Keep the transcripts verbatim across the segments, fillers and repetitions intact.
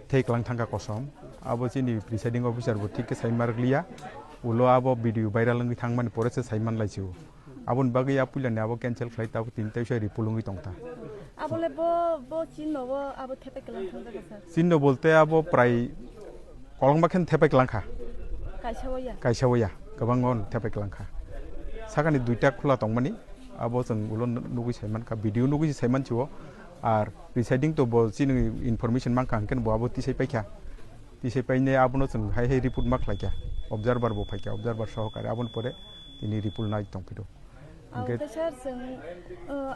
Thai klang thangkha kosom. Abo chini presiding officer bo thik khe sai marliya. Ulo abo video viral wngwi thangmani pore se sai manlai sio. Aboni bagwi a puilani abo cancel khlai tabuk tini tei soya report wngwi tongta. Abole bo, bo chinno bo abo thepai klang thangkha sir. Chinno bolte abo prai kolokma khen thepai klang kha. Kaisa waya. Kaisa waya. Kwbang on thepai klang kha. Sakani duita khula tongmani. Abo chwng ulo nugwi sai mankha. Video nugwi sai manchio. Ar presiding to bo chini information mankha hwnkhe bo abo tisai paikha. Tisai paine abono chwng hai hai report ma khlaikha. Observer bo phaikha. Observer sohokare aboni pore tini report nai tongphiro. Ang Hwnkhe tei sir, chwng, uh,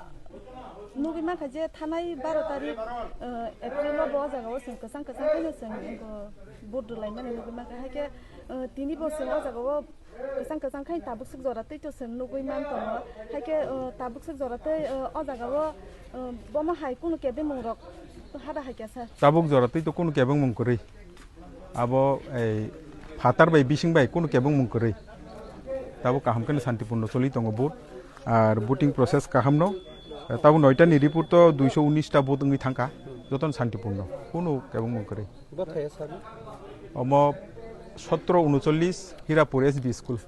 nugwi mankha je thanai baro tarik, uh, April o bo o jaga o chwng kwchang kwchang khe no chwng, uh, vote rwlaimani nugwi mankha. Haikhe, uh, tini bo chwng o jaga o kwchang kwchang khe tabuk swk jora twi to chwng nugwi man tongo. Haikhe, uh, tabuk swk jora twi, uh, o jaga o, uh, bomo hai kunu kebengmung rok hada haikhe sir. Tabuk jora twi to kunu kebengmung kwrwi. Abo ei phatar bai bising bai kunu kebengmung kwrwi. Tabuk kaham kheno santipurno choli tongo vote. Ar voting process kaham no. Tabuk noita ni report to duiso unis ta vote wngwi thangkha. Jotono santipurno. Kunu kebengmung kwrwi. Bo thaya sir? Omo sotro unocholish Hirapur S B school.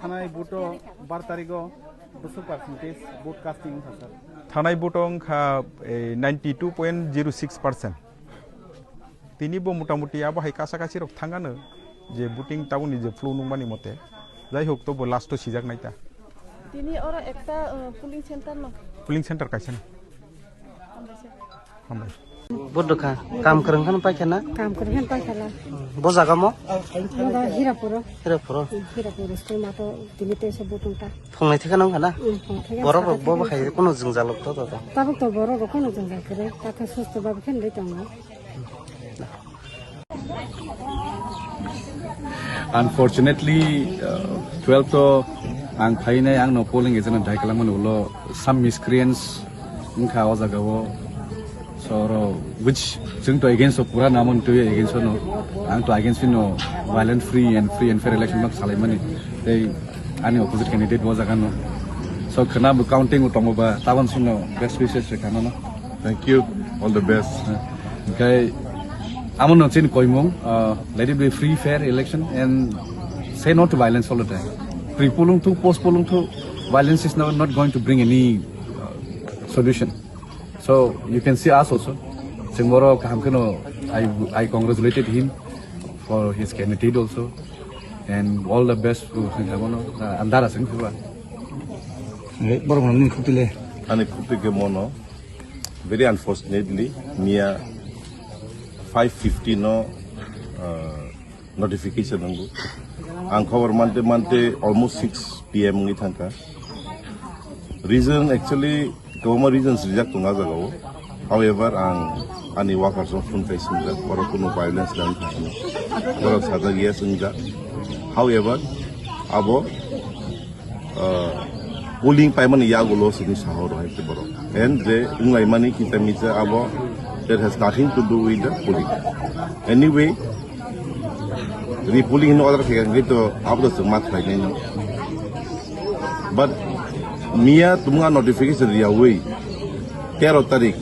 Thanai vote o bar tarigo bwswk percentage vote casting wngkha sir? Thanai vote o wngkha, eh, ninety two point zero six percent. Tini bo motamuti abo hai kasa kasi rok thangano je voting tabukni je flow nungmani mote. Jai hok, to bo last o sijak naita. Tini oro ekta, uh, polling center no? Polling center kaisa no. Hambai sir. Hambai. Vote rwkha. Kam kwrwng kheno paikha na? Kam kwrwng kheno paikha na. Bo jaga mo? Mo da Hirapuro. Hirapuro. Hirapuro school mato tini teisa vote wngkha. Phungnai thikha nang khana? Hmm, phungnai thikha Borok rok bo hai kono jwngjal rok to to. Tabuk to borok rok kono jwngjal kwrwi. Takha susto babu khen dei tongo. Unfortunately, uh, twelve to ang phainai, ang no polling agent dai kalang mani ulo some miscreants wngkha o jaga o. So oro which chwng to against o pura namon to against o no, ang to against no violent free and free and fair election no salai mani. Tei ani opposite candidate o jaga no. So khana bo counting o tongo ba tabon sino best wishes se khana no. Thank you. All the best. Hingke amo no chini koimung, uh, let it be free, fair election and say no to violence all the time. Pre-polling to, post-polling to, violence is not, not going to bring any, uh, solution. So you can see us also. Chwng boro kaham kheno, I, I congratulated him for his candidate also. And all the best to him, uh, andara sing pura. Eh, borok no ni khutile. Ani khutike mono. Very unfortunately, miya five fifty no, uh, notification nango. Ang khobor mante mante almost six P M wngwi thangkha. Reason actually, kwbangma reasons rijak tongo ah jagao. However, ang ani workers rok phone khai swngjak, borok kuno violence nang thangkha. Borok sajak yes wngjak. However, abo uh, polling paimani yagulo sini sahoro hai khe borok. And je wnglaimani kita misa abo, that has nothing to do with the polling. Anyway, repolling hino order khe to abo to ma khlai nai no. But miya tumung a notification riyawi tero tarik,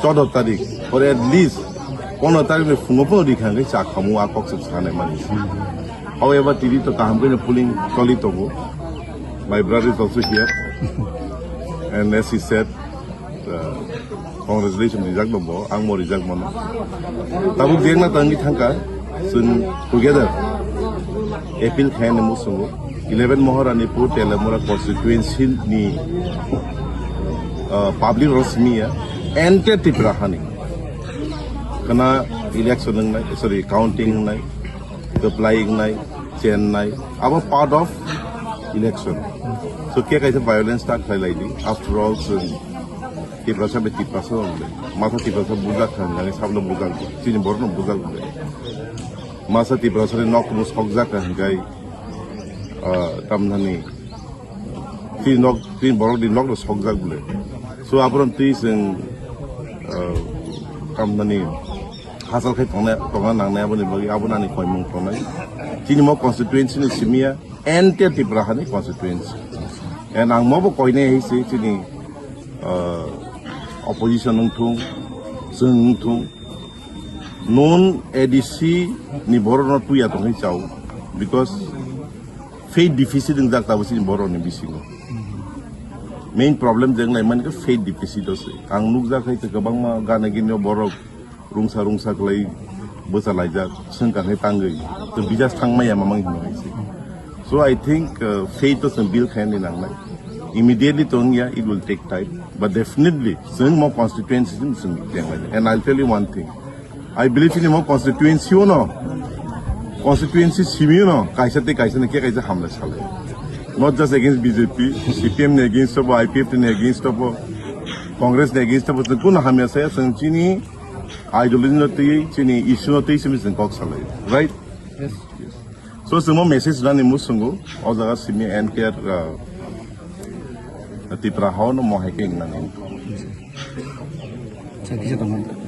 choudo tarik, or at least pondro tarik ni phungo phungo rikha hingke cha khamu a kok se sanai mani. However, tini to kaham khe polling choli tongo. My brother is also here. And as he said, uh, congratulations rijak no bo, ang mo rijak mano. Tabuk jengna tangwi thangka, chwng together appeal khaina musungo. Eleven Maharanipur Telamura constituency ni, uh, public rok simiya, entire Tripura hani. Khana election wngnai, sorry, counting wngnai, apply wngnai, chennai, abo part of election. So khe kaisa violence ta khlai laidi. After all, chwng Tiprasa bai Tiprasa wngnai. Matha Tiprasa bujak kha, nang sabno bujak, chini borno bujak. Masa Tiprasa ni nok mo sokjak kha hingkai, ah, tamnani. Tini nok, tini borok ni nok no sokjak bole. So, aborok twi chwng, ah, tamnani hachal khai tongna, tongna nangnai aboni bagwi abo nani koimung tongnai. Tini mo constituency ni simiya, entire Tripura hani constituency. And ang mo bo koinai hai se tini, ah, opposition wngthung, chwng wngthung. Non A D C ni borok no tuya tongwi chao, because faith deficit wngjak tabuk chini borok ni bisingo. Main problem je wnglaimani khe faith deficit o se. Ang nukjak hai kwbangma gana gini borok rungsa rungsa kwlai bwchalaijak, swngkar hai tangwi. To bijak thangmaya mamang hino hai se. So I think, uh, faith o chwng build khaina nangnai. Immediately to wngya, it will take time. But definitely, chwng mo constituency chwng chwng tenglai. And I'll tell you one thing. I believe in mo constituency o no, constituency simi o no, kaisa te kaisa ne ke kaisa hamle sale. Not just against B J P, C P M ni against obo, I P F ni against obo, Congress ni against obo, chwng kuno hamya saya, chwng chini ideology no twi, chini issue no twi simi chwng kok salai. Right? Yes. So, chwng mo message rani musungo, o jaga simi N T R, uh, Tipra hao no mo hai ke nang. Sa kisa tongkha.